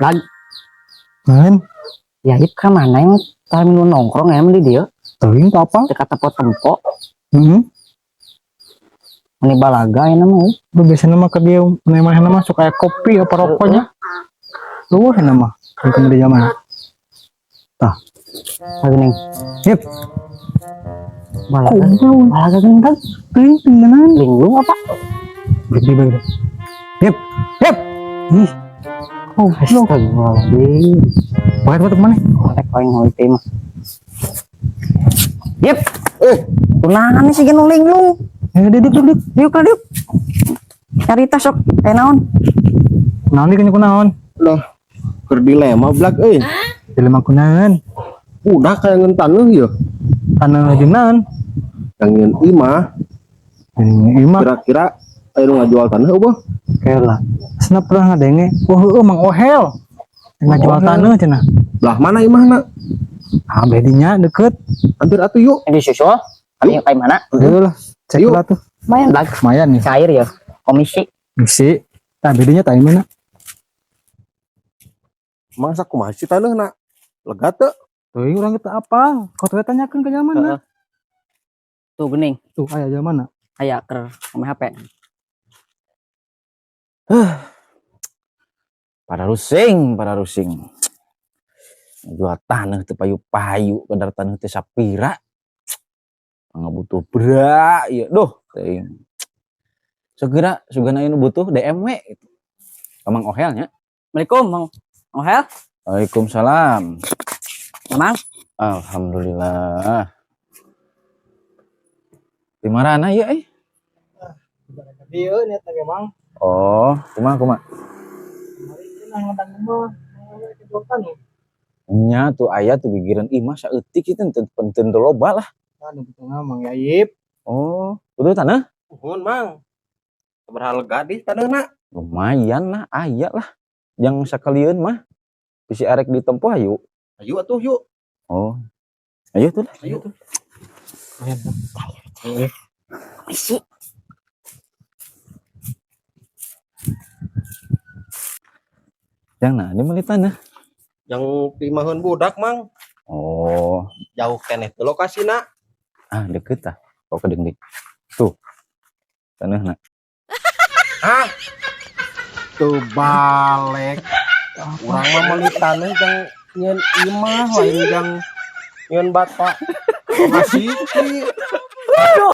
Lagi Naon? Ya yip ka mana yang tadi nu nongkrong ya di dia Teuing teu apa? Dekat tempo-tempo. Heeh. Ini balaga ya nama. Lu biasanya mah ke dia mana mah suka aya kopi apa rokoknya. Lu nama kan ke di zaman. Tah, Lagi nih. Yep. Balaga. Kumpul. Balaga geuning kan. Teuing tinggalan. Linglung apa? Gede banget. Yep. Yep. Ih. Oh, goblok. Astagfirullahaladzim. Pakai tutup mana? Korek aing heuy teh mah. Yep. Eh, Kunaon sih nu linglung? Eh, duduk, duduk. Diuk lah diuk. Carita sok eh naon? Naon di kena kunaon? Lah, keur dilema blag euy. Dilema kunaon? Udah kayak ngeun taneuh ya. Tanah jeung naon? Yang nyeun imah. Ini imah. Kira-kira aya nu ngajual tanah eueuh? Kela. Asna pernah ngadenge. Oh, heueuh Mang Ohel. Ngajual Ohel. Tanah cenah. Belah mana imahna? Ah, bedinya deket. Hampir atuh yuk. Ini susul. Kami kayak mana? Ayo lah, cek Yuk. lah tuh. Lumayan lah. Lumayan nih. Cair ya. Komisi. Misi. Tah bedanya tah mana? Mangsa kumaha sih taneuhna? Lega teu? Tuh, urang kita apa? Kau tuh tanyakeun ke zaman Heeh. Tuh gening. Tuh aya zaman. Aya keur ngome HP. Pada rusing, pada rusing. Jual tanah teu payu-payu, kadar tanah teh sapira. Butuh bra, ieu duh teuing. Segera sugana anu butuh DM we gitu. Ka Mang Ohel nya. Assalamualaikum, Mang Ohel. Waalaikumsalam. Mang. Alhamdulillah. Di mana ieu eh? Dieu niat teh, Mang. Oh, kumaha kumaha? Kamari cenah ngedang mah jual tanah. Nya tuh aya tuh gigireun imah saeutik itu teu teu loba lah. Nah, nu butuhna Mang Yaip. Oh, butuh tanah? Nuhun, Mang. Sabaraha lega di taneuhna? Lumayan lah, aya lah. Yang sakalian mah bisi arek ditempuh ayo. Ayo atuh yuk. Oh. Ayo tuh lah. Ayo. Komisi. Yang nah, ini meuli tanah. Yang pimaheun budak, Mang. Oh, Jauh keneh teu lokasina. Ah deket ah. Kok kedeng dik. Tuh. Tanahna. Hah? Tuh balik. Urang mah meuli taneuh jang nyeun imah lain jang nyeun bata. Lokasi. Aduh.